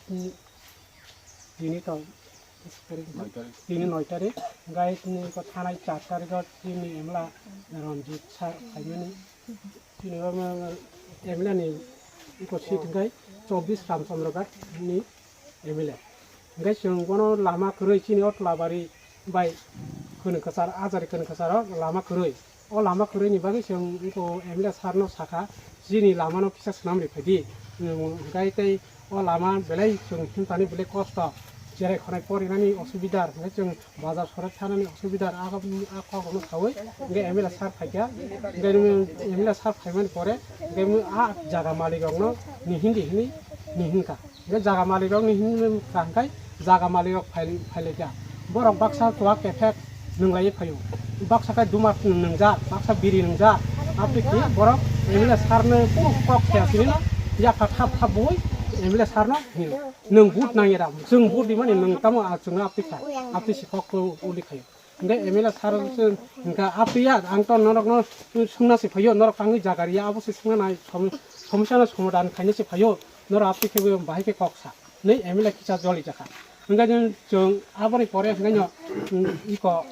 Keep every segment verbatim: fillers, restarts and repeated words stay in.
Tini to tini noi tarik, hingke tini ko thanai char tarik o tini emla Ranjit sir phaimani. Tini o emla ni iko seat hingke chobbish Ramchandra Ghat ni emla. Hingke chwng bono lama kwrwi chini o Tolabari bai Khwni Kwchar, Ajari Khwni Kwchar o lama kwrwi. O lama kwrwini bagwi chwng iko emla sir no sakha, chini lama no kisa swnam ri phaidi. Hingke tei o lama belai chwng himtani belai kosto, cherai khonai porinani osubidar, hingke chwng bazar sora thanani osubidar, a kok, a kok rokno saui, hingke emla sir phaikha, hingke emla sir phaimani pore, hingke a jaga malik rokno ni hindi hini ni hinkha. Hingke jaga malik rok ni hini kha hingke jaga malik rok phai, phailaikha. Borok baksa chuwak kephek nwnglaiwi phaio. Baksa khe dumar nwngjak, baksa biri nwngjak. Aboni khe borok emla sir no kunu kok khe asini no yapha thap thap bui emla sir no hino. Nwng vote nangya da, chwng vote rimani nwng tamo a chwngno aptwi kha, aptwi si kok uli khaio. Hingke emla sir se hingka aptwi ya, ang to norok no swngna se phaio, norok tangwi jaga riya, abo se swngna nai, som-, somosya no somadhan khaina se phaio, norok aptwi khe bahai khe kok sa, nei emla kisa joli jakha. Hingke chwng aboni pore hingke no, iko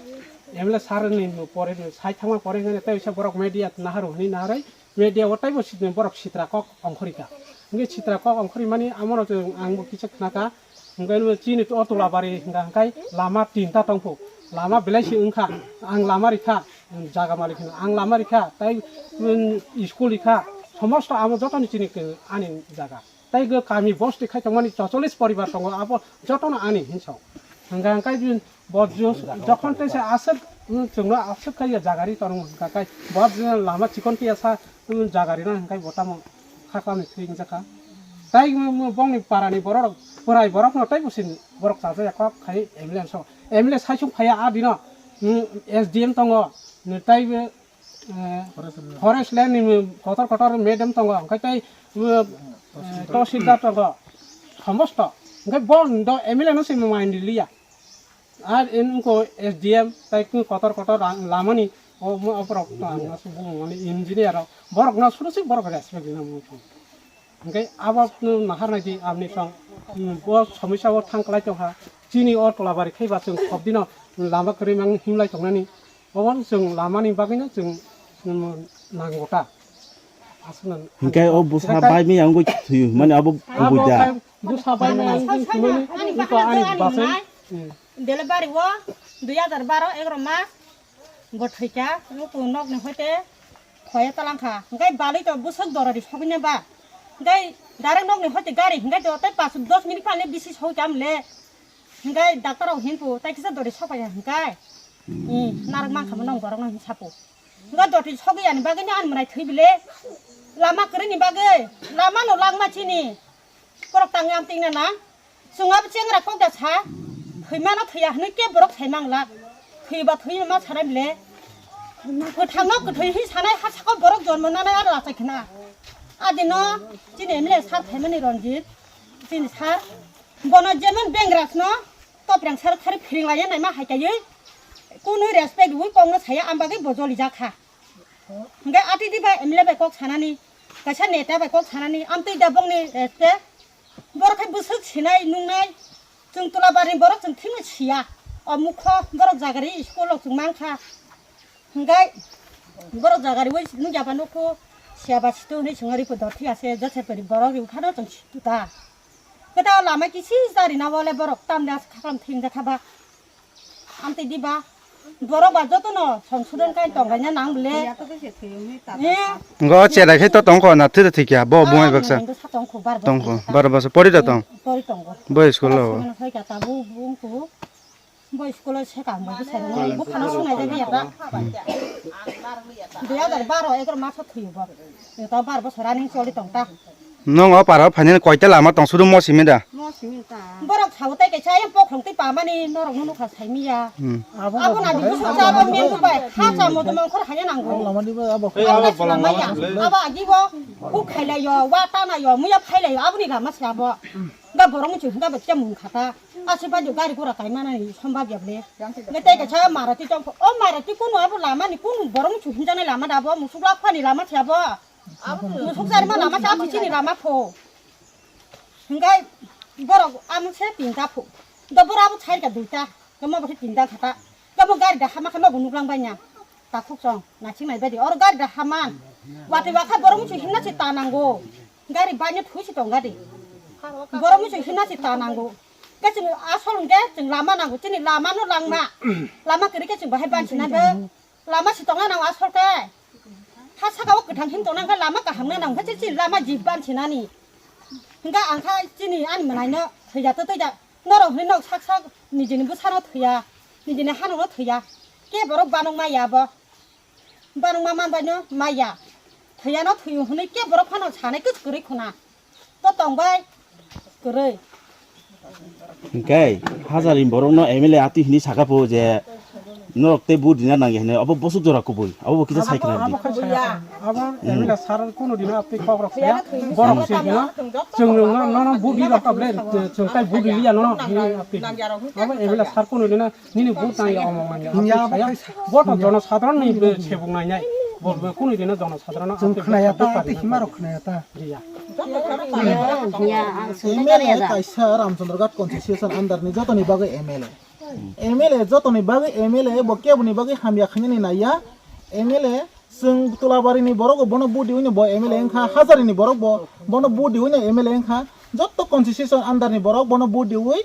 emla sir ni pore sai thangma pore hingke tei borok media naharu hwnwi naharwi, media o taibo sit-, borok sitra kok ongkhorika. Hingke sitra kok ongkhori mani amo no chwng ang bo kisa khnaka. Hingke no chini o Tolabari hingka hingkai lama tinta tongphu. Lama belai se wngkha. Ang lama rikha, jaga malik hino. Ang lama rikha, tai, um, school rikha. Somosto amo joto ni chini ke-, ani jaga. Tai go kami bosti khai tongmani chocholis poribar tongo. Abo joto no ani hinso. Hingka hingkai Bo jus-, jokhon tei se aswk, mm, chwngno aswk kaiya jagari tongo hwnka kai, bo jus-, lama chikon kaiya sa, mm, jagari na hwnkai bo tamo khaklamni thwi wngjakha. Tai, mm, mm, bongni parani borok, borai borokno tai busin borok chajaya kok khai M L A so. M L A saisung phaiya a dino, mm, S D M tongo, mm, tai be, eh, Forest land. Forest land ni, mm, kotor kotor madam tongo, hwnkai tai, mm, eh, Tahsildar. Tahsildar tongo, somosto. Hwnkai bo do M L A no se main liya. Ar en wngkha S D M tai kung kotor kotor rang lamani o, o borok to ang aswk bumung mani engineer rok borok no suru sik borok respect rina mung thung. Hingke abo no nahar nai di amni song, mm, bo somosya o thang klai tong kha. Chini o Tolabari khai ba chwng khop dino lama kwrwi mang himlai tong nani. Obo chwng lama ni bagwi no chwng, mm, nango ta. Aswk no. Hingke o bwsa bai mi ang gwi thwi mani abo abo bwsa bai mi ang gwi thwi mani. Ani iko ani basai. Delivery o dui hajar baro egaroh mas bo thwikha, nuku nokni hoite khoye talangkha. Hingke balwi to bwswk dorori sogwina ba. Hingke direct nokni hoite gari hingke to tei pas dos minute phalni bisi sogwi kha mle. Hingke doctor rok hinpu tei kisa dori sokpaiya hingke. Narwk mankha mo nong borok no hinsapu. Hingke dori sogwi yani bagwi no ani mwnai thwi bile. Lama kwrwini bagwi lama no langma chini. Borok tangwi amtwina na. Chwng abo chengra kok da sa, thwimano thwiya hwnwi kebo borok sai mang la. Thwiba thwi ma sanai bile. Kwthangno kwthwi hi sanai ha saka borok jonmo nanai aro achai khna. Adino chini M L A sir phaimani Ranjit, chini sir. Bono jemon bengrasno topreng sir khari phiring laiya naima hai kaiwi. Kunui respect wi kokno saya am bagwi bo joli jakha. Hingke atidi bai M L A bai kok sanani, kaisa neta bai kok sanani, amtwi da bongni, eh, te borok hai bwswk sinai nungnai, chwng Tolabari borok chwng thimwi siya, o mukho borok jagari school rok chwng mankha, hingke borok jagari wi nukya ba nukhu siya ba situ hinwi chwng ripo dor thik ase, jese peri borok riphano chwng situ ta, kwtal lama kisi jari na wale borok tamni aswk khaklam thwng jakha ba. Amtwi diba, borok ba jotono songsodon kai tonglaina nang bole. Thwiya to khe se thwiyo hwnwi ta. Eh. Ngo cherai khe to tongkho na thwi thwi kya bo bumai baksa. Tongkho bar bosor. Tongkho bar bosor pori da tong. Pori tongo. Bo school o. School o sai ka ta bo bungku. Bo school o se kam bo sai. Bo khana sunai de ya ta. Dui hajar baro egaroh maso thwiyo bo. Eta bar bosor ani choli tong ta. Nong o paro phainani koita lama tong sudu mo simi da? Mo simi ta. Borok sao tai kaisa ayang pokhong twi pamani norok no nukha saimiya. Hmm. Abo na di busu cha bo men bai ha cha mo dum khor haya nango. Abo lama di ba abo. Abo lama ya. Abo agi bo. Hu khailai yo, wa ta na yo, muya phailai yo, abo ni lama se abo. Ga borok muchu ga ba cha mun khata. Ase ba jo gari gora kai mana ni sombab ya ble. Ga tai kaisa Maruti tong. O Maruti kunu abo lama ni kunu borok muchu hinjana lama da bo musuk la khani lama se abo. Musuk sari ma lama cha pichini lama pho. Hingkai Borok amo se tinta phu. Do borok abo chair ka duita. Kamo bo se tinta khata. Kamo gari da hama khe nobo nuklang bai nya. Takhuk song, naising nai bai di. Oro gari da haman. Wati wakha borok muchung himna se ta nango. Gari bai no thui se tong gari. Borok muchung himna se ta nango. Khe chwng asol hwnkhe chwng lama nango. Chini lama no langma. Lama kwrwi khe chwng bahai bansi nai bo. Lama si tongna nang asol khe. Ha saka o kwthang him tongna khe lama kaham na nang khe chini lama jib bansi nani. Hingkha ang kha chini ani mwnaino thwija to twi da. Norok hwnwi nok sak sak nijini bwsano thwiya, nijini hanokno thwiya. Khe borok banok maya bo. Banok ma manbaino maya. Thwiyano thwiyo hwnwi khe borok phano sanai kwch kwrwi khuna. To tongbai kwrwi. Hingkhe hajari borokno M L A atwi hwnwi saka pho je norok tei vote rina nangya hwnwi, obo bosok jora kubui, obo bo kisa sai khna di. Abo khe saya, abo M L A sir kuno dino apni kok rok saya, borok se dino, chwng rwngno nono budi rok able, chwng tai budi liya nono, hini apni. Abo M L A sir kuno dino nini bud nangya, omong nangya, apni saya, bo to jono sadharon ni sebung nainai, bo kuno dino jono sadharon no chwng khwnaya ta, tei hima rok khwnaya ta. Riya. M L A kaisa Ramchandra Ghat constituency under ni jotoni bagwi M L A. M L A jotoni bagwi M L A bo keboni bagwi hamya khainani naiya. M L A chwng Tulabarini borok bo bono budi wngno bo M L A wngkha, Hajarini borok bo bono budi wngno M L A wngkha. Jotto constitution under ni borok bono budi wi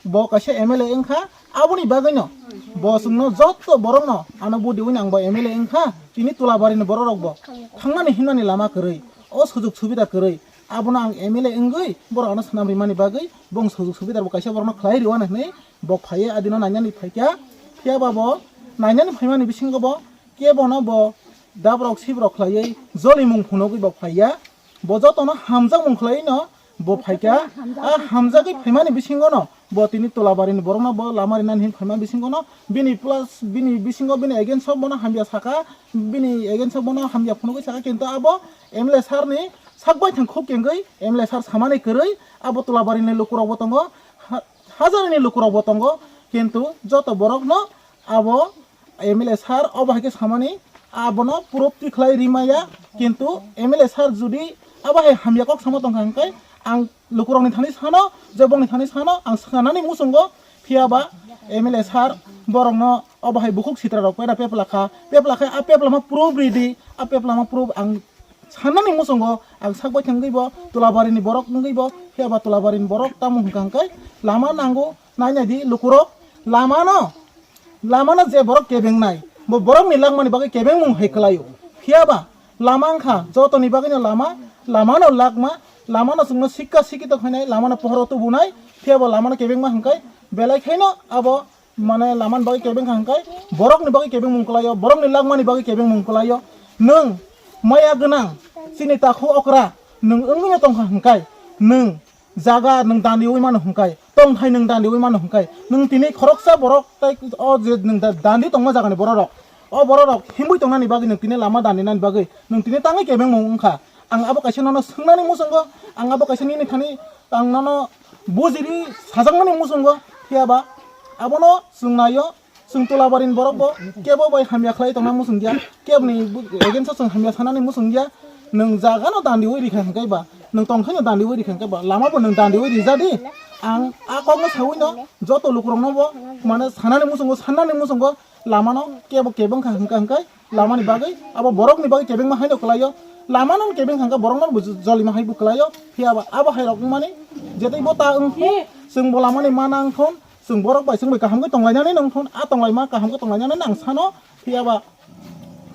bo kaisa M L A wngkha. Aboni bagwino bo chwngno jotto borokno ano budi wngno ang bo M L A wngkha. Tini Tulabarini borok rok bo thangnani himnani lama kwrwi, o sujuk subida kwrwi, abono ang M L A wngwi borok ano swnam rimani bagwi bong sujuk subida bo kaisa borokno khlai rwna hwnwi. Bo phaiya adino nainani phaikha, phiya ba bo nainani phaimani bisingo bo kebono bo dabrok sibrok khlaiwi jolimung phunugwi bo phaiya. Bo jotono hamjakmung khlaiwino bo phaikha. A hamjagwi phaimani bisingono bo tini Tulabarini borokno bo lama rinani hin phaima bisingono bini plus bini bisingo bini against o bono hamya saka, bini against o bono hamya phunugwi saka, kintu abo M L A sir ni sak baithang khuk kengwi M L A sir samani kwrwi abo Tulabarini lukurokbo tongo. Ha-, Hajarini lukurokbo tongo, kintu joto borokno abo M L A sir obo hai khe samani abono purupti khlai rimaya, kintu M L A sir jodi abo hai hamya kok samo tongkha hwnkhe ang lukurokni thani sano, je bongni thani sano ang sanani muchungo, phiya ba M L A sir borokno obo hai bukhuk sitra rok paida pepla kha, pepla khe a peplama proof ridi, a peplama proof ang Sannani muchungo ang sak baithang wngwi bo Tulabarini borok wngwi bo, phiya ba Tulabarini borok tamo hwnkha hwnkhe lama nango, nainai di lukurok lamano, lamano je borok kebengnai, bo borokni langmani bagwi kebengmung hai kwlaio. Phiya ba lama wngkha jotoni bagwino lama, lamano lakma, lamano chwngno sikka sikito khainai, lamano pohoro tubunai, phiya ba lamano kebengma hwnkhe belai khaino abo Mane lamani bagwi kebeng kha hwnkhe, borokni bagwi kebengmung kwlaio, borokni langmani bagwi kebengmung kwlaio. Nwng maya gwnang, chini takhu okra, nwng wngwino tongkha hwnkhe, nwng jaga nwng dandiwi mano hwnkhe, tongthai nwng dandiwi mano hwnkhe, nwng tini khoroksa borok tei o je nwng da-, dandi tongma jagani bororok, o bororok himwi tongnani bagwi nwng tini lama dandinani bagwi nwng tini tangwi kebengmung wngkha. Ang abo kaisa nono swngnani muchungo, ang abo kaisa nini thani ang nono bujiri sajakmani muchungo, phiya ba abono chwng naio, chwng Tulabarini borok bo kebo bai hamya khlai tongna muchung ya, keboni bu-, against o chwng hamya sanani muchung ya, nwng jaga no dandiwi rikha hwnkhe ba, nwng tongthai no dandiwi rikha hwnkhe ba, lama bo nwng dandiwi rijadi, ang a kok no sawi no joto lukurok no bo mane sanani muchungo, sannani muchungo lama no kebo kebeng kha hwnkha hwnkhe, Lamani bagwi, abo borokni bagwi kebengma haino kwlaio. Lamano kebeng hwnkha borokno bo jolima hai bo kwlaio. Phiya ba abo hai rok wngmani, jetwi bo ta wngkhu, chwng bo lamani ma nangthon, chwng borok bai chwng bai kaham khe tonglainani nangthon, a tonglaima kaham khe tonglainani nang sano. Phiya ba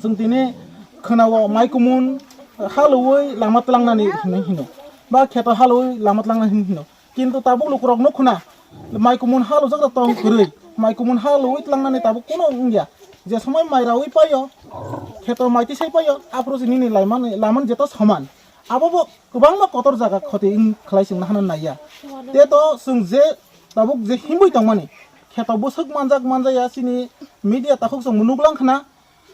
chwng tini khwnao mai kumun halwi lama twlangnani hinwi hino, ba kheto halwi lama twlangnani hinwi hino. Kintu tabuk lukurok nukho na, mai kumun ha lujak rok tong kwrwi, mai kumun ha lwi tlangnani tabuk kuno wngya. Je somoi mai rawi paio, kheto mai tisai paio, aphuru se nini laimani, laman jeto soman. Abo bo kwbangma kotor jaga khoti wng khlai chwng nahana naiya. Te to chwng je tabuk je himwi tongmani, kheto bwswk manjak manjaya chini media takhuk chwng nuklang khna,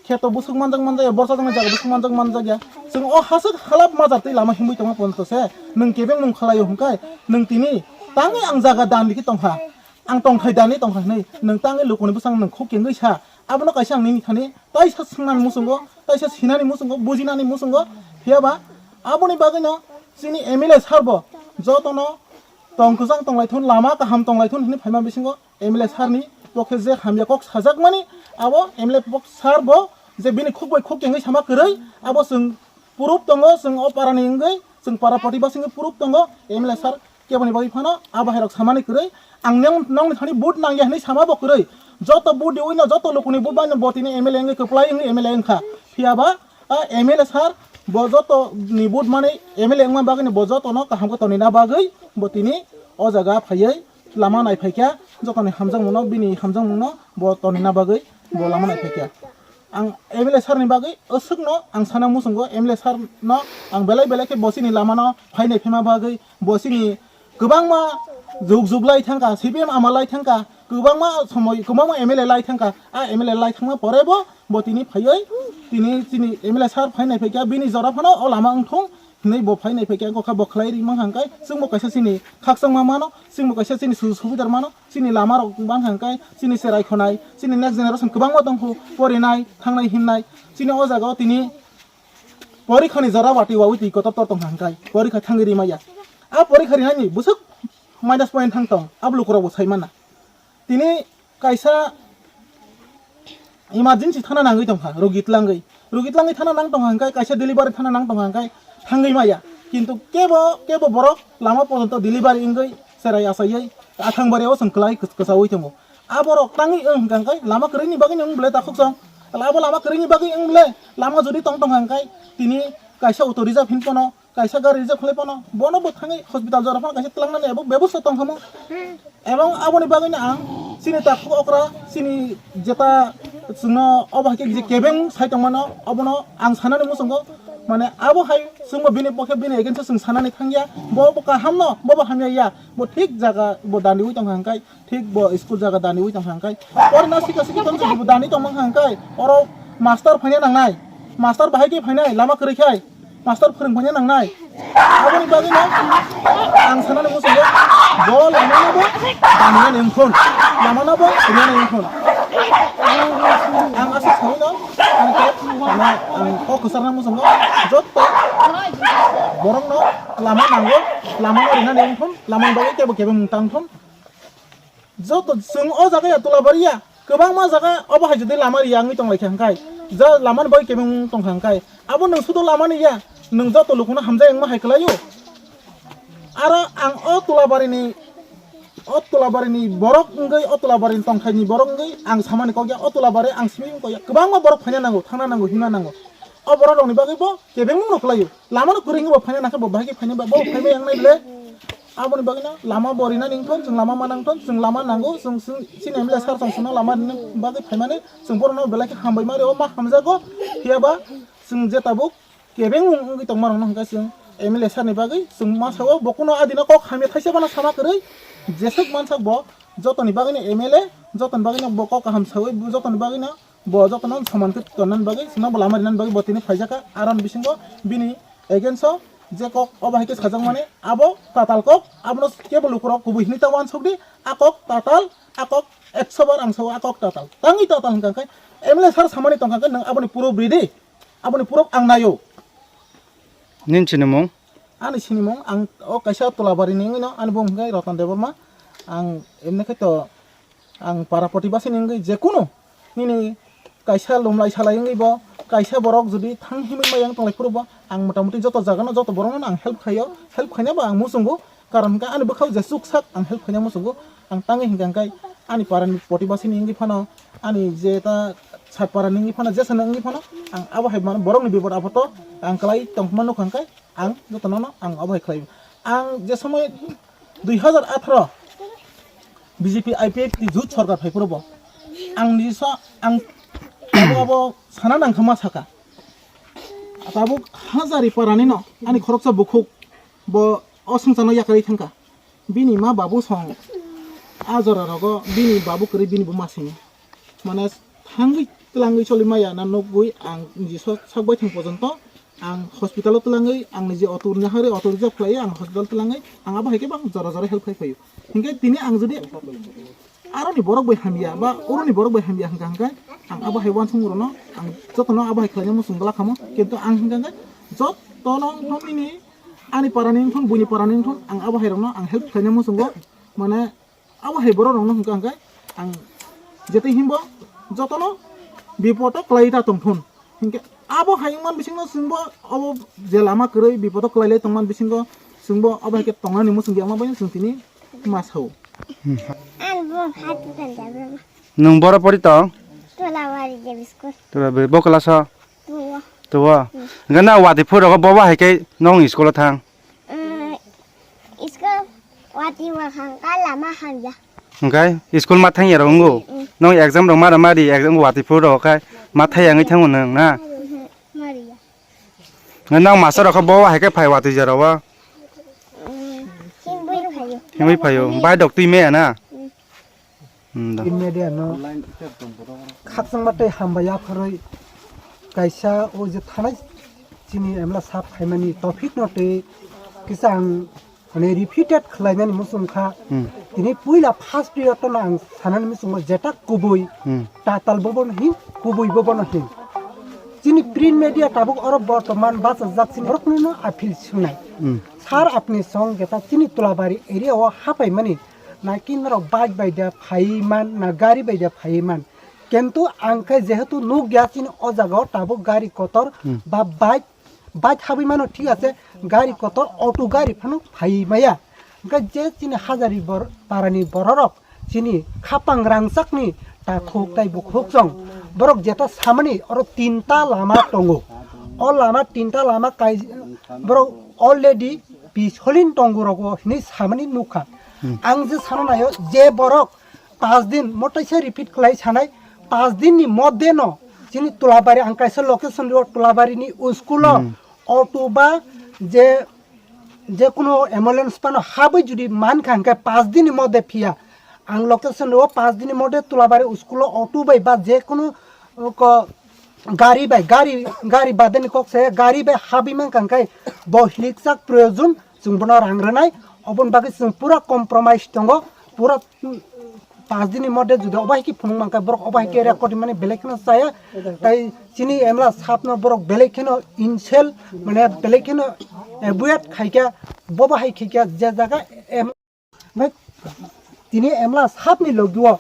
Kheto bwswk manjak manjakya, borsa jaknai jaga bwswk manjak manjakya. Chwng o haswk halap majak twi lama himwi tongma ponto se nwng kebengmung khlaio hwnkhe nwng tini tangwi ang jaga dan rikhe tongkha, ang tongthai danwi tongkha hwnwi nwng tangwi lukuni bwsang nwng khuk kengwi sa. Abono kaisa ang nini thani taisa swngnani muchungo, taisa sinani muchungo, bujinani muchungo. Phiya ba aboni bagwino chini M L A sir bo jotono tong kwchang tonglaithun, lama kaham tonglaithun hinwi phaima bisingo M L A sir ni pokhe je hamya kok sajakmani, abo M L A pok-, sir bo je bini khuk bai khuk kengwi sama kwrwi, abo chwng proof tongo, chwng o para ni wngwi, chwng para protibasi wngwi proof tongo, M L A sir keboni bagwi phano abo hai rok samani kwrwi, ang nang, nongni thani vote nangya hinwi sama bo kwrwi, joto vote riwi no, joto lukuni vote bai no bo tini M L A wngwi kwplai wngwi M L A wngkha, phiya ba a M L A sir bo joto ni vote mani M L A wngma bagwi ni bo joto no kaham khe tonina bagwi bo tini o jaga phaiwi lama naiphai kha, joto ni hamjakmung no, bini hamjakmung no bo tonina bagwi bo lama naiphai kha. Ang M L A sir ni bagwi aswk no ang sana muchungo, M L A sir no ang belai belai khe bo chini lama no phai naiphai ma bagwi, bo chini kwbangma jug jug lai thangkha, C P M ama lai thangkha, kwbangma somoi, kwbangma M L A lai thangkha. A M L A lai thangma pore bo, bo tini phaiwi, tini chini M L A sir phai naiphai kha, bini jora phano o lama wngthung hinwi bo phai naiphai kha, wngkha bo khlai ri mankha hwnkhe, chwngbo kaisa chini khakchangma mano, chwngbo kaisa chini sujuk subidar mano, chini lama rok mankha hwnkhe, chini cherai khonai, chini next generation kwbangma tongkhu, porinai, thangnai, himnai, chini o jaga o tini porikhani jora wati wawi twi kotor tor tongkha hwnkhe, porikha thangwi ri maya. A porikha rinani bwswk minus point thang tong, abo lukurok bo sai mana. Tini kaisa emergency thana nangwi tongkha, rogi tlangwi. Rogi tlangwi thana nang tongkha hwnkhe, kaisa delivery thana nang tongkha hwnkhe, thangwi maya. Kintu kebo, kebo borok lama pojonto delivery wngwi cherai achaiwi athang bari o chwng kwlai kwch-, kwchaui tongo. A borok tangwi wng hwnkha hwnkhe lama kwrwini bagwi wng bwle takhuk chwng. Abo lama kwrwini bagwi wng bwle lama jodi tong tongkha hwnkhe tini kaisa auto reserve hin pono, kaisa gari reserve khlai pono, bono bo thangwi hospital jora phano kaisa twlangnani abo bebosta tong kha mo. Ebong aboni bagwino ang chini takhuk okra, chini jeta chwngno obo hai khe je kebeng sai tongmano, obono ang sanani muchungo, mane abo hai chwngbo bini pokhe bini against o chwng sanani thangya, bo bo kaham no, bo bo hamya ya, bo thik jaga bo daniwi tongkha hwnkhe, thik bo school jaga daniwi tongkha hwnkhe, oro no sikha sikha tongkha bo dani tongma hwnkhe, oro master phaina nangnai, master bahai khe phainai, lama kwrwi khai. Master phwrwng phanya nangnai. Aboni bagwi no ang sanani muchungo bo lama no bo danina nengkhon, lama no bo rinani nengkhon. Ang aswk sawi no ang khe, ano ang kok kwcharna muchungo joto borok no lama nango, lama no rinani nengkhon, lama ni bagwi kebo kebo mung tangthon. Joto chwng o jaga ya Tulabari ya, kwbangma jaga obo hai jodi lama riya wngwi tonglaikha hwnkhe, ja lama ni bagwi kebeng tongkha hwnkhe, abo nwng sudo lama ni ya, nwng joto lukuno hamjak wngma hai kwlaio. Aro ang o Tulabari ni, o Tulabari ni borok wngwi, o Tulabari ni tongthai ni borok wngwi ang samani kok ya, o Tulabari ang simi wng kok ya, kwbangma borok phaina nango, thangna nango, himna nango. O borok rok ni bagwi bo kebengmung rok kwlaio. Lama no kwrwi wngwi bo phaina nangkhe bo bahai khe phaina ba bo phaibai yang nai le. Aboni bagwi no lama bo rina ningthon, chwng lama ma nangthon, chwng lama nango, chwng chwng chini M L A sir tong chwngno lama rina bagwi phaimani chwng borokno belai khe hambai ma rio, ma hamjago. Phiya ba chwng je tabuk kebengmung wngwi tongma rokno hwnkhe chwng M L A sir ni bagwi chwng ma sao, bo kuno adino kok hamya thaisa bono sama kwrwi. Jeswk mansak bo jotoni bagwi no M L A, jotoni bagwi no bo kok kaham sawi, jotoni bagwi no Bo jotono soman khe tonnani bagwi, chwngno bo lama rinani bagwi bo tini phaijakha. Aron bisingo bini against o je kok obo hai khe sajakmani, abo tatal kok, abono kebo lukurok kubui hinwi ta uansuk di, a kok tatal, a kok ekso bar ang sao, a kok tatal. Tangwi tatal hwnkha khe M L A sir samani tongkha khe nwng aboni proof ridi, aboni proof ang naio. Nini sinimung? Ani sinimung, ang o kaisa Tulabarini wngwi no, ani bumung hwnkhe Ratan Debbarma. Ang emni khe to, ang para protibasi ni wngwi jekunu nini kaisa lumlai salai wngwi bo, kaisa borok jodi thang himwi maya wng tonglai phuru bo, ang motamuti joto jagano, joto borokno ang help khaio, help khaina bo ang muchungo, karon hwnkhe ani bwkhao jesuk sak ang help khaina muchungo, ang tangwi hwnkha hwnkhe ani parani protibasi ni wngwi phano, ani je ta sat parani wngwi phano, jesano wngwi phano, ang abo hai mano borokni bipod apodo ang kwlai tongma nukha hwnkhe, Ang jotono no ang abo hai khlai. Ang je somoi dui hazar atharo B J P I P F T jut sorkar phai phuru bo ang ni sa ang abo abo sana nang kha ma saka. Tabuk Hazari parani no ani khoroksa bukhuk bo o swngcharno yakarwi thangkha. Bini ma babu song a jora rogo bini babu kwrwi bini buma sini. Mane thangwi twlangwi choli maya na nukgwi ang niji so-, sok bai thang pojonto ang hospital o twlangwi ang niji auto rwna harwi auto reserve khlaiwi ang hospital twlangwi ang abo hai khe bang jora jora help khai phaio. Hinkhe tini ang jodi aroni borok bai hamya ba oroni borok bai hamya hwnkha hwnkhe ang abo hai uansukmung rokno ang jotono abo hai khlaina muchung glak kha mo, kintu ang hwnkha hwnkhe jotono noknini Ani parani wngthun, buini parani wngthun, ang abo hai rokno ang help khlaina muchungo, mane abo hai borok rokno hwnkha hwnkhe ang jetai himbo jotono bipodo kwlai ta tongthun. Hinkhe abo hai wngman bisingo chwngbo abo je lama kwrwi bipodo kwlai lai tongman bisingo chwngbo abo hai khe tongnani muchung ya wngma bai chwng tini ma sao. Ang bo hati tanda bro. Nwng boro pori tong? Tolawari Devi School. Tolawari, bo class o? Tuo. Tuo. Hmm. Hwnkhe na watwi phuru rogo bobo hai khe nong school o thang? Mm, school watwi ma hang ka lama hamya. Hwnkhe school ma thang ya rok wngo? Hmm. Nong exam rok mara mari exam watwi phuru rogo khai ma thai yangwi thango nwng na? Mhm, mari ya. Hwnkhe nang master rok khe bobo hai khe phai watwi jora o? Mm, himwi phaio. Himwi phaio. Bai dok twi maya na? Hmm. Hmm, da. Media no khakchangma tei hambai yaphorwi kaisa o je thanai chini emla sap phaimani topic no tei kisa ang, mane, repeated khlainani muchung kha. Hmm. Tini puila first period no ang sanani muchungo jeta kubui, hmm, tatal bobo no hin, kubui bobo no hin. Chini print media tabuk oro bortoman bachajak chini borokno no appeal sunai. Hmm. Sir, apni song jeta chini Tulabari area o hapaimani naki norok bike bai da phaiman na gari bai da phaiman. Kintu ang khe jehetu nukya chini o jaga o tabuk gari kotor, hmm, ba bike, bike habwi mano thik ase, gari kotor auto gari phano phai maya. Hwnkhe je chini Hazari bor-, parani bororok chini khapang rangchakni takhuk tai bukhuk chong borok jeta samani oro tinta lama tongo. O lama tinta lama kai borok already pisolin tongo rogo hinwi samani nukha. Hmm. Ang je sana nayo je borok pas din, mo taisa repeat khlai sanai, pas din ni moddhe no chini Tulabari, ang kaisa location rio Tulabari ni school o, hmm, auto ba je, je kuno ambulance phano habwi jodi mankha hwnkhe pas din ni moddhe phiya. Ang location rio pas din ni moddhe Tulabari school o auto bai ba je kuno, uh, ko, gari bai, gari, gari badani kok se gari bai habwi mankha hwnkhe bo hilikchak proyojon chwng bono rang rwnai, oboni bagwi chwng pura compromise tongo, pura, mm, pas din ni moddhe jodi obo hai khe phunuk mankha borok obo hai khe record mani belai kheno chaya, tai chini emla sapno borok belai kheno insult, mane belai kheno avoid khaikha, bobo hai khaikha je jaga em-, Bai, tini emla sapni logi o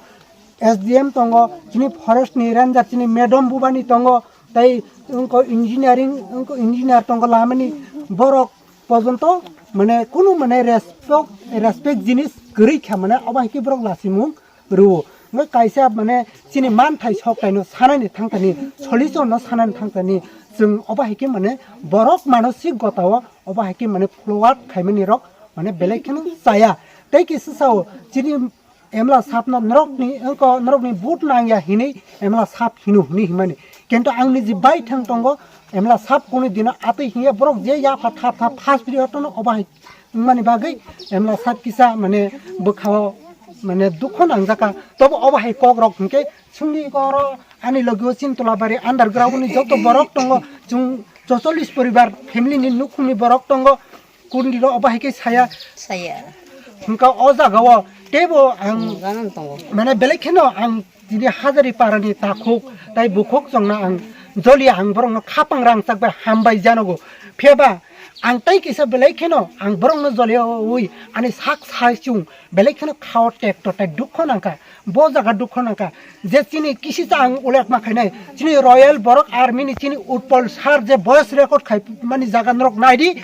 S D M tongo, chini forest ni ranger, chini madam bubani tongo, tai wngkho engineering, wngkho engineer tongo lamani borok pojonto mane kunu mane respect, respect jinis kwrwi kha mane obo hai khe borok lasimung rwo. Wngkha kaisa mane chini manthai sok kaino sanani thangtani, solution no sanani thangtani, chwng obo hai khe mane borok manosik gotao obo hai khe mane forward khaimani rok mane belai kheno chaya. Tei kisa sao chini emla sapno norokni, wngkho norokni vote nangya hinwi emla sap hino hinwi himani. Kintu ang niji bai thang tongo emla sap kunu dino atwi hinya borok je yapha thap thap first period no obo hai wngmani bagwi emla sap kisa mane bwkhao mane dukho nangjaka. Tobo obo hai kok rok hinkhe chwngni oro ani logi o chini Tulabari underground ni joto borok tongo, chwng chocholish poribar family ni nukhungni borok tongo. Kundiro obo hai khe saya. Saya. Hwnkha o jaga o teibo ang, hmm, ganang tongo. Mane belai kheno ang tini Hazari parani takhuk tai bukhuk chongna ang joliya ang borokno khapang rangchak bai hambai janogo. Phiyaba ang tai kisa belai kheno ang borokno joliya ui ani sak sai chung belai kheno khao tek to tai dukho nangkha. Bo jaga dukho nangkha je chini kisi cha ang ulek ma khainai, chini Royal Borok Army ni chini Utpal sir je voice record khai mani jaga norok naidi,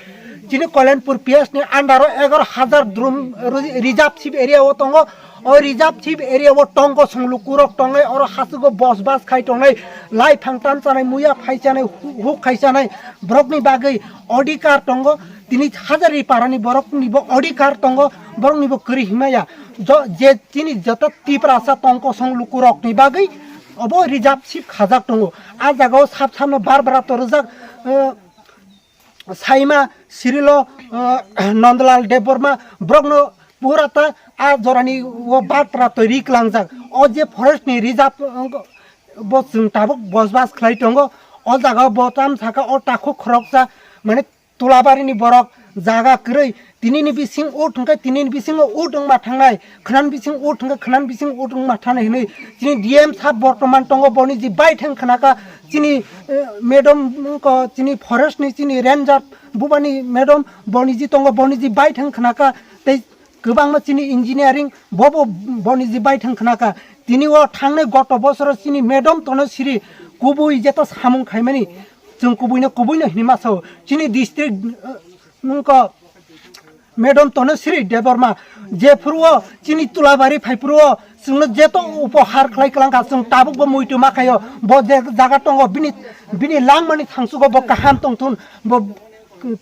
chini Koilanpur P S ni under o egaro hajar drum ri-, reserve sip area o tongo. O reserve sip area o tongko song lukurok tongnai, oro hasugo bos bas khai tongnai, lai phang tan chanai, muya phai chanai, hu-, huk khai chanai, borokni bagwi odhikar tongo. Tini Hazari parani borokni bo odhikar tongo, borokni bo kwrwi himaya. Jo-, je chini joto Tiprasa tongkosong lukurokni bagwi obo reserve sip khajak tongo. A jagao sap samno bar bara torjak, eh, Saima Sirilo, eh, Nandalal Debbarma borokno pura ta a jorani o batra toiri klangjak. O je forest ni reserve, eh, bo chwng tabuk bosbas khlai tongo. O jagao bo tam saka o takhuk khoroksa, mane Tulabarini borok jaga kwrwi, tinini bising ut hwnkhe tinini bisingo ut wngma thangnai, khwnani bising ut hwnkhe khwnani bising ut wngma thangnai hinwi chini D M sir bortoman tongo, boni ji bai thang khnaka chini, eh, madam wngkha chini forest ni chini ranger bubani madam boniji tongo, boniji bai thang khnaka, tei kwbangma chini engineering bobo boniji bai thang khnaka. Tini o thangnai goto bosoro chini madam tono siri kubui jeto samung khaimani, chwng kubuino kubuino hinwi masa o. Chini district, uh, nungko madam tono siri Debbarma, jephuru o chini Tulabari phaiphuru o chwngno jeto upohar khlai kwlangkha, chwng tabuk bo muitu ma khaio, bo je jaga tongo bini, bini langmani thangsugo bo kaham tongthun, bo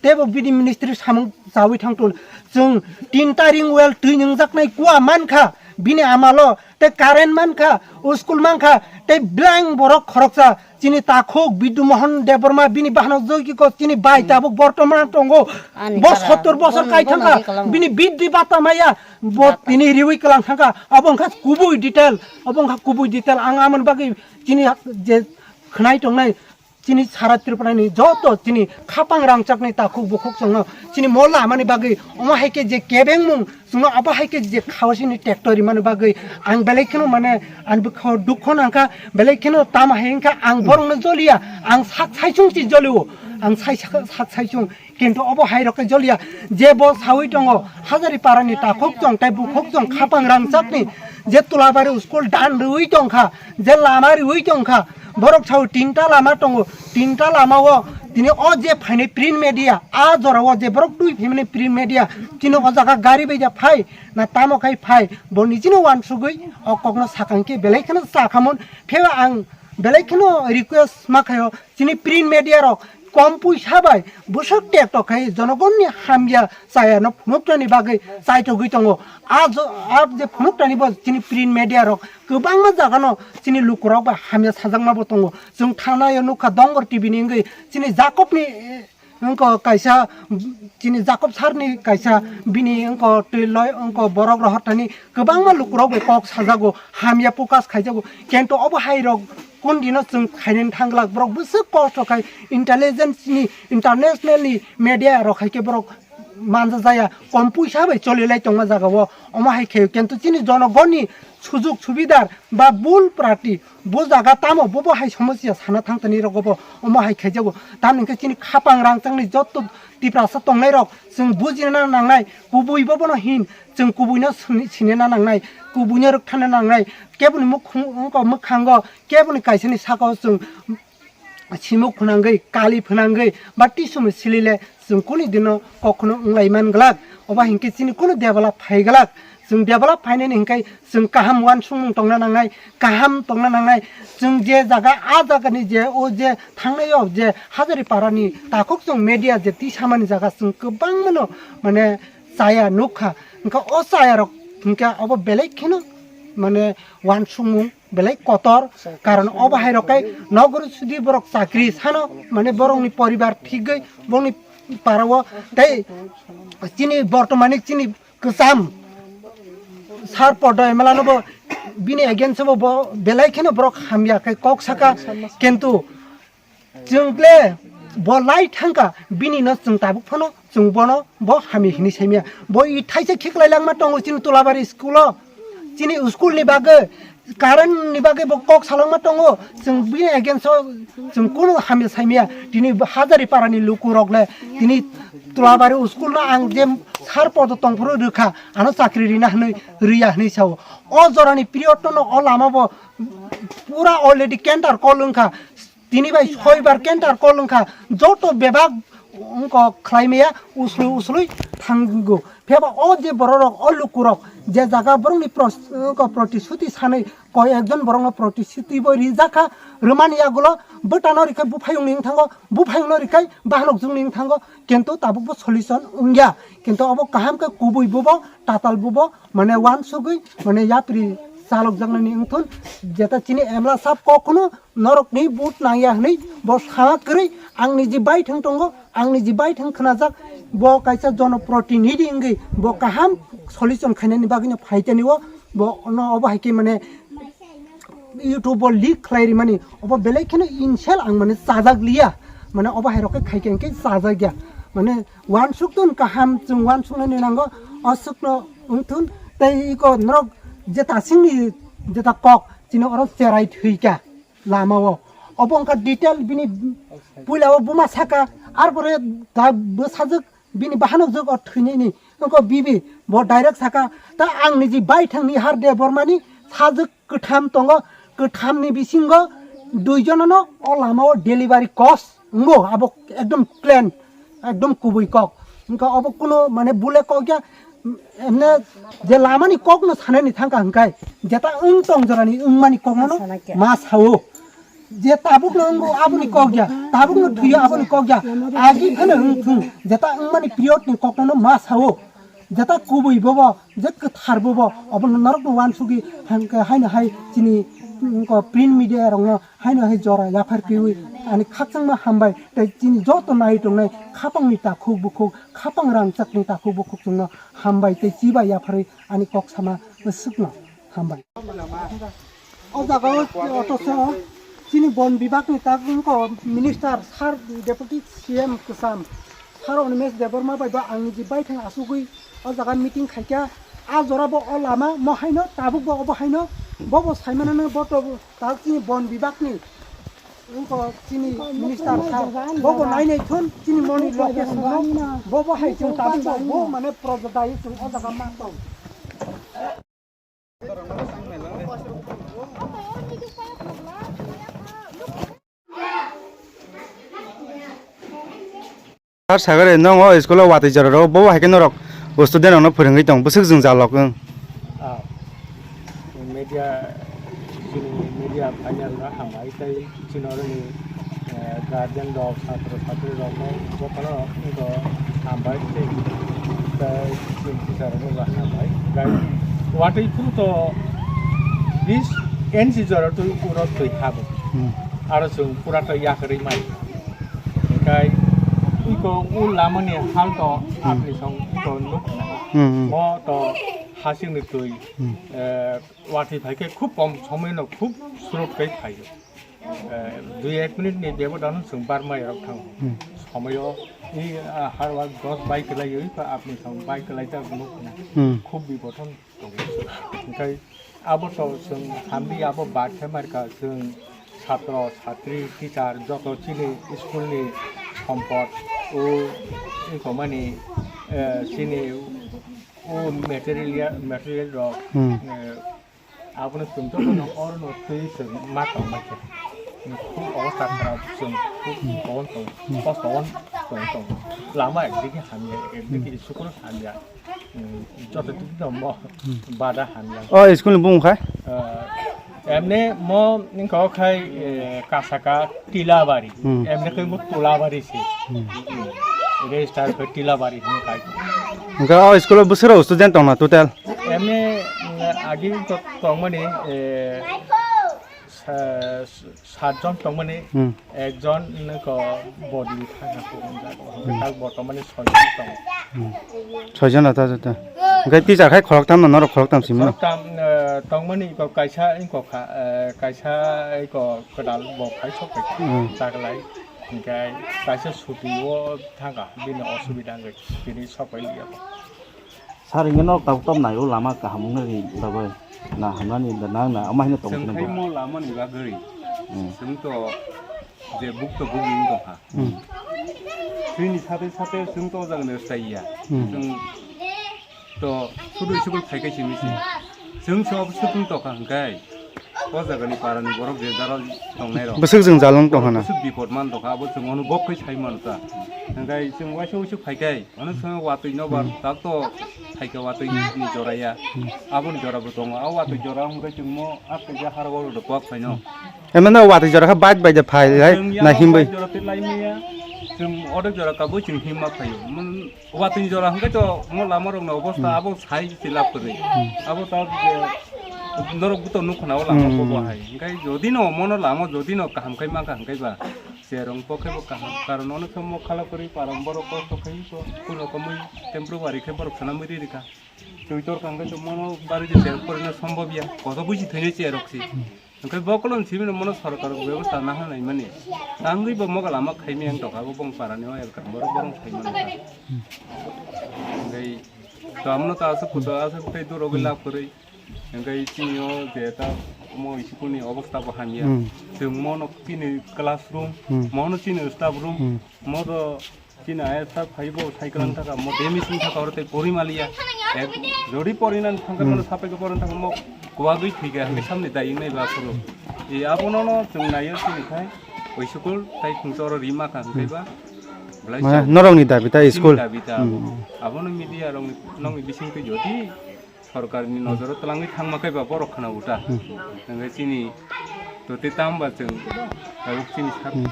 teibo bini ministry samung chawi thangthun. Chwng tinta ring well twi nwngjaknai kua mankha bini amalo, tei current mankha, school mankha, tei blank borok khoroksa chini takhuk Bidhu Mohan Debbarma bini bahano jogiko chini bai tabuk bortoman tongo. Ani bo bara, sottor bosor bon, kai bon thangkha, ani kalango. Bini biddi bata maya, bo tini riwi kalang thangkha. Abo wngkha kubui detail, abo wngkha kubui detail. Ang amoni bagwi chini je khnai tongnai, chini sara Tripura ni joto chini khapang rangchak ni takhuk bukhuk chwngno chini mo lamani bagwi omo hai khe je kebengmung chwngno abo hai khe je khawasini tractor rimani bagwi ang belai kheno mane ani bwkhao dukho nangkha, belai kheno tamo hai wngkha ang borokno joliya, ang sak saichung si jolio, ang sai sak, sak saichung. Kintu obo hai rok khe joliya, je bo sawi tongo, Hazari parani takhuk chwng tei bukhuk chwng khapang rangchakni je Tulabari school dan rwi tongkha, je lama rwi tongkha, borok sawi tinta lama tongo, tinta lama o tini o je phainai print media, a jora o je borok twi phimani print media, chini o jaga gari bai ja phai, na tamo khai phai, bo nijino wansugwi o kokno sakang khe belai kheno sakhamon, pheba ang belai kheno request ma khaio, chini print media rok kom puisa bai bwswk tek tok khai jonogonni hamya chaya no phunuknani bagwi chaitogwi tongo. A jo-, a je phunuknani bo chini print media rok kwbangma jaga no chini lukurok bai hamya sajakma bo tongo. Chwng thanaio nukha Dongor T V ni wngwi chini Jacob ni, eh, wngkha kaisa, chini Jacob sir ni kaisa bini wngkha twi loi wngkha borok rohor thani kwbangma lukurok bai kok sajago, hamya pukas khaijago. Kintu obo hai rok kun dino chwng khainani thang glak, borok bwswk kosto khai intelligence ni, international ni media rok hai khe borok manja jaya, kom puisa bai choli lai tongma jaga o. Omo hai khe kintu chini jonogonni sujug subidar ba bul prati bo jaga tamo bobo hai somosya sana thang tani rogo bo omo hai khaijago. Tamni khe chini khapang rangchakni jotto Tiprasa tongnai rok chwng bujina nangnai, kubui bobono hin chwng kubuino sini-, sinina nangnai, kubuino rwkthana nangnai, keboni mukhung-, wngkha mwkhango keboni kaisani sakao chwng simuk phwnangwi, kali phwnangwi ba tisumwi silile chwng kunu dino kokno wnglai man glak. Oba hinkhe chini kunu develop phai glak. Chwng develop phainani hinkhe chwng kaham uansukmung tongna nangnai, kaham tongna nangnai. Chwng je jaga, a jagani je, o je thangnai o je Hazari parani takhuk chwng media je tisamani jaga chwng kwbangmano mane chaya nukha. Hinkhe o chayarok hinkhe obo belai kheno mane uansukmung belai kotor, karon obo hai rok kai nogor sudi borok chakri sano, mane borokni poribar thigwi bongni parao tei chini bortomani chini kwcham sar podo emela no bo bini against bo, bo belai kheno borok hamya khai kok saka, kintu chwng ble bo lai thangkha, bini no chwng tabuk phano chwng bono bo hamya hinwi saimya. Bo i thaisa khiklai langma tongo chini Tulabari school o, chini school ni bagwi, current ni bagwi bo kok salangma tongo. Chwng bini against o chwng kunu hamya saimya. Tini Hazari parani lukurok le tini Tulabari school no ang je sar podo tongphuru rwkha, ano chakri rina hinwi, riya hinwi sao. O jorani period no o lama bo pura already center call wngkha. Tini bai soibar center call wngkha, joto bebak wngkha khlai maya uslui uslui thango. Phiyaba o je bororok, o lukurok je jaga borokni pros-, wngkha protishuti sanwi koi ekjon borokno protishuti bo rijakha, rwmani yagulo bwtano rikha buphayungni wngthango, buphayungno rikhai bahanokjwngni wngthango, kintu tabukbo solution wngya. Kintu obo kaham khe kubui bubo, tatal bubo, mane uansugwi, mane yapri chalokjaknani wngthun, jeta chini emla sab kokno norokni vote nangya hwnwi bo sama kwrwi, ang niji bai thwng tongo, ang niji bai thwng khnajak, bo kaisa jonoprotinidhi wngwi bo kaham solution khainani bagwino phaitani o, bo no obo hai khe mane YouTube o leak khlai rimani, obo belai kheno insult ang mane chajak liya, mane obo hai rok khe khai khe hwnkhe chajak ya, mane uansuk tun kaham chwng uansuknani nango, aswkno wngthun, tei iko norok jeta singni jeta kok chini oro cherai thwika. Lama o. Obo wngkha detail bini puila o buma saka, Arpore ta bwsajwk bini bahanok jwk o thwinini wngkha bibi, bo direct saka, "Ta ang niji baithangni Har Debbarmani sajwk kwtham tongo, kwthamni bisingo duijonano o lamao delivery cost wngo," abo ekdom clean, ekdom kubui kok. Wngkha obo kuno mane bule kok ya, emne je lamani kokno sanani thangkha hwnkhe jeta wng tong jorani wngmani kokno ma sao. Je tabukno wngo aboni kok ya, tabukno thwiyo aboni kok ya, agi phano wng thung, jeta wngmani period ni kokno ma sao, jeta kubui bobo, je kwthar bobo, obono norokno uansugwi hangkhe haino hai chini, mm, ko print media rokno haino hai jora yaphar piwi ani khakchangma hambai tei chini joto nai tongnai khapangni takhuk bukhuk, khapang rangchakni takhuk bukhuk chwngno hambai tei chibai yapharwi ani kok sama swkno hambai. O jaga o otoso chini bon bibak ni tak wngkha minister sir, deputy C M kwcham sir Animesh Debbarma bai bo ang niji baithang asugwi o jaga meeting khaikha. A jora bo o lama mo haino tabuk bo obo haino bo bo saimanano bo to tak chini bon bibak ni wngkha chini minister sir bo bo nai nai thun chini moni location no bo bo hai chwng tabuk bo bo mane project dai chwng o jaga ma tong. Sir, sagare nong o school o watwi jora ro, bo hai khe norok student rokno phwrwngwi tong, bwswk jwngjal rok wng. Ah, media, chini media phainai rok hambai tei chini oroni, eh, guardian rok, satro satri rokno jotono wngkha hambai tei, tei chini teacher rokno bo hambai. Gai watwi phuru to bis inch jora twi uro twi habo. Hmm. Aro chwng pura to yakarwi mai. Hingkai iko u lamani halto Hmm. apni song iko nuk Hmm, hmm. mo to hasing ni twi, Hmm. eh, watwi phai khe khub kom somoi no khub surut kai phaio. Eh, dui ek minute ni bebodano chwng barmai rok thango. Hmm. Somoyo i, ah, harwa dos bai kwlaiwi apni song bai kwlai ta nuk na. Hmm. Khub biboton. Hingkai abo to chwng hamdi abo bad khe marka chwng satro, satri, teacher joto chini school ni sompot o wngkha mani, eh, chini o material ya, material rok, Hmm. eh, abono chwng jotono orono twi chwng ma tongma khe. Khub obostha kharap chwng khub Hmm. kogon tong, Hmm. kosto on tong tong. Lama ekdigi hamya, ekdigi Hmm. school hamya. Hmm, joto twi tongmo Hmm. bada hamya. O school ni bung khai? Eh, emne mo ningka khai, eh, kasaka Tilabari. Hmm. Emne khai mo Tulabari se. Hmm. Hmm. Register khai Tilabari hwn khai. Hingke o school o bwswk student tongna total? Emne, mm, agi to tongmani, eh, sa-, satjon tongmani, Hmm. ekjon nokho body thangkha, Hmm. tak bortomani soijon tongo. Hmm. Soijon ata jata. Hingke teacher khai khoroktam no, norok khoroktam simi no? Khoroktam, eh, tongmani iko kaisa, iko kha, eh, kaisa iko kwtal bo khai sok khai Hmm. taglai. Hingke kaisa suti o thangkha, bini osubida wngkha, tini sok pai liya. Sir, hingke norok tabuk tabuk nai o lama kaham wngna ni bagwi na hamnani da nang na ama hino tong Chwng phai bo. Mo lama ni bagwi Hmm. chwng to je buk to buk wng tongkha. Hmm. Chwngni sate sate chwng to o jaga ni rwchai ya. Hmm. Chwng to sudu school phai khe simi se. Chwng se obo swkang tongkha hwnkhe o jaga ni para ni borok je jara tongnai rok. Bwswk jwngjal wng tongkha na. Bwswk bipot man tongkha abo chwng ono bok khai sai mano ta. Hwnkhe chwng waisa waisa phai khe Ano swngo watwi no ba Hmm. tak to thaika watwi ni jora ya. Hmm. Aboni jora bo tongo. A watwi jora hwnkhe chwngmo a kaisa harok rok kwak phaino. Emano watwi jora khe bike bai de phai lai Chwng na ya himbai. Jora twi lai maya. Chwng odek jora kabui chwng himma phaio. Mon watwi jora hwnkhe to mo lama rok no obostha Hmm. abo sai se lab kwrwi. Hmm. Abo ta je norok buto nukho na o lama Hmm. bobo hai. Hwnkhe jodi no mono lama jodi no kaham khai mankha hwnkhe ba. Cherong pokhe bo kaham, karon ono khe mokhala kwrwi param borok kosto khai ko, kuno komwi temporary khe borok sana mui ri rikha. Twitor kangkhe to mono bari je cherong porina sombhob ya, koto buji thwinai cherok si. Hwnkhe bo kolom simi no mono sorkar bebosta naha nai mani. Tangwi bo moga lama khaimi ang tokha bo bong parani o elkar borok borok sai mani. Hwnkhe to amno ta aswk kuto aswk tei duro gwi Hmm. lab kwrwi. Hwnkhe chini o je ta omo school ni obostha bo hamya. Hmm. Chwng mono chini classroom, Hmm. mono chini staff room, Hmm. modo chini ayasa phaibo cycle Hmm. thaka, mo demis thaka oro tei pori maliya. Ek jodi pori nan thangka Hmm. mono sapeke pori thaka mo kuagwi thika, Hmm. hingke samni dai wngnai ba phuru. E abono no chwng nayo chini khai, oi school tai khungsa oro rima kha, hingke Hmm. ba, belai Mane chao. norokni dabi ta Chini school. dabi ta abo. Hmm. Abono media rokni, nokni bisingtwi jodi sorkarni nojoro twlangwi thangma khe ba borok khna uta. Hmm. Hingke chini tote tamba chwng tabuk chini sar Hmm.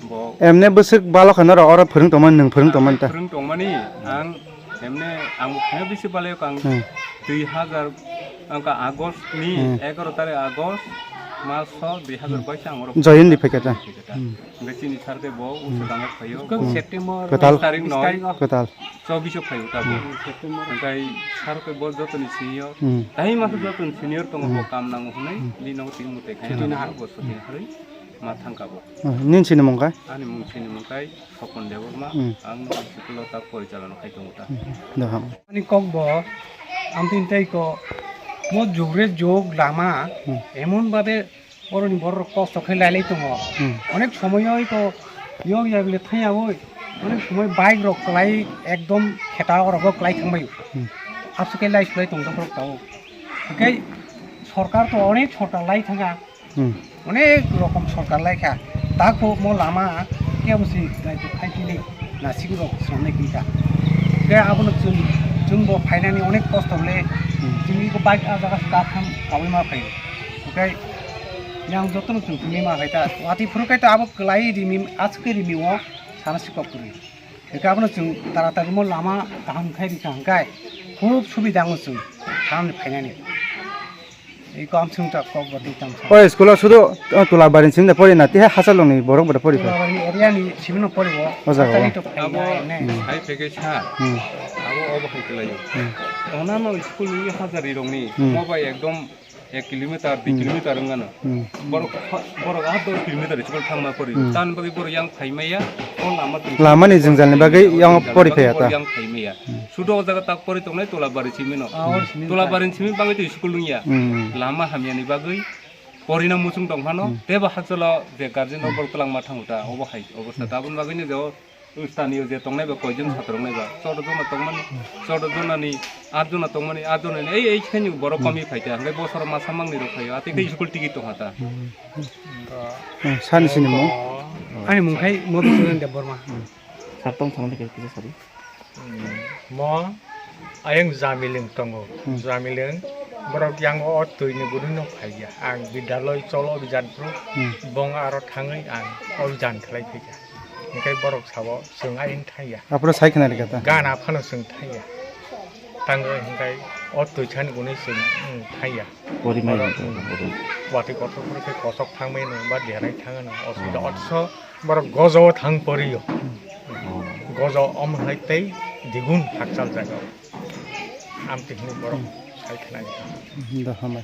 bo Emne bwswk balo kha norok oro phwrwng tongmani, nwng phwrwng tongmani ta? Phwrwng tongmani ang emne ang bo khaya bisi balai ang Hmm. dui hazar angka August ni Hmm. egaroh tarikh August mas so dui hazar bais ang oro Joyindi phaikha ta? Phaikha ta. Hmm. Hingke chini sar khe bo Hmm. usukang phaio. Hmm. September Kwtal. Tarik noi. Kwtal. Chobbish o phaio ta bo. Hmm. September. Hingke sar khe bo jotoni senior. Hmm. Tai masa jotoni senior tongo bo Hmm. kam nango hwnwi Hmm. bini nogo tini mwtai khai Chini nang nahar. Bo shooting harwi ma thangka bo. Hmm. Nini sini mung kha? Ani mung sini mung khe Sopon Debbarma. Hmm. Ang no school o ta porichalona khai tongo ta. Hmm. Daham. Ani kok bo amtwi tei ko mo jugre jug lama Hmm. emon babe Borokni borok kosto khe lailai tongo. Hmm. Onek somoyo iko yok yagli thangyaui, onek somoy bike rok kwlai ekdom kheta rok kwlai thangbai. Hmm. Aswk khe lai swlai tong borok tao. Hwnkhe sorkar to onek sorkar lai thanga. Hmm. Onek rokom sorkar lai kha. Tako mo lama kebo si nai to khai chini. Nasik rok swnamnai kwi kha. Hwnkhe abono chwng, chwngbo phainani onek kosto le, Hmm. chwngni bo bike ah jaga se katham kaui ma phaio. Hwnkhe yang jotono chwng thumwi ma phaita. Watwi phuru khe ta abo kwlai rimi, aswk khe rimi o sana sikok kwrwi. Hwnkhe abono chwng taratari mo lama kaham khai rikha hwnkhe khub subida wngo chwng thanani phainani. Iko amsung ta kok bo twi tang sa. O school o sudu, o, Tulabari simi de pori na, tiha Hachalong ni borok bo de pori kha. Tulabari area ni simi no pori bo. O jaga o. Hachali to phai Abo na ne. Hmm. Hai phege sa. Hmm. Abo obo hai kelayo. Hmm. Ona no school ni hazari rong ni. Hmm. Mo bai ekdom ek kilometer, dui Hmm. kilometer wngano. Hmm. Borok, borok ah dos kilometer school thangma pori. Hmm. Tan bagwi borok yang phaimaya, o lama twi Lamani jwngjal ni bagwi yang pori phaya ta. Yang phaimaya. Hmm. Sudo o jaga tak pori tongnai Tulabari simi no. Ah, or simi Tulabari simi bagwi twi school wngya. Hmm. Lama hamya ni bagwi porina muchung tong phano, Hmm. tebo hakchalo je guardian rok bol kwlangma thango ta, obo hai obo sa. Hmm. Tabun bagwi ni je o stani o je tongnai ba koijon satrok nai ba, chordo jona tongmani, chordo jona ni, at jona tongmani, at jona ni, ei, ei khe ni borok Hmm. komi phai ta, hwnkhe bosoro masa mangni rok phaio, atwi khe Hmm. school tigi tong ha ta. Hmm. Hmm, sani sini mo? Ani mung khai Madhusudan Debbarma. Sar tong thang de kisa sari. Mo ayang Jamiling tongo. Hmm. Jamiling borok yang o twi ni guri no phaiya. Ang Bidyaloi cholo bijan pro. Hmm. Bong aro thangwi ang o bijan khlai phaiya. Hingkai borok sabo chwng ayang thangya. Aphuru sai khna rikha ta? Gana phano chwng thangya. Tango hingkai o twi chani guni chwng, hmm, thangya. Pori mai Borok, wngkha, hmm. Pori. Watwi kotor phuru khe kosok thangmano ba derai thangano. Osubida Oh. otso Borok gojo o thang poriyo. Oh. Gojo omo hai tei digun hakchal jaga o. Amtwi hwnwi borok Hmm. sai khlai. Hmm, da, hambai.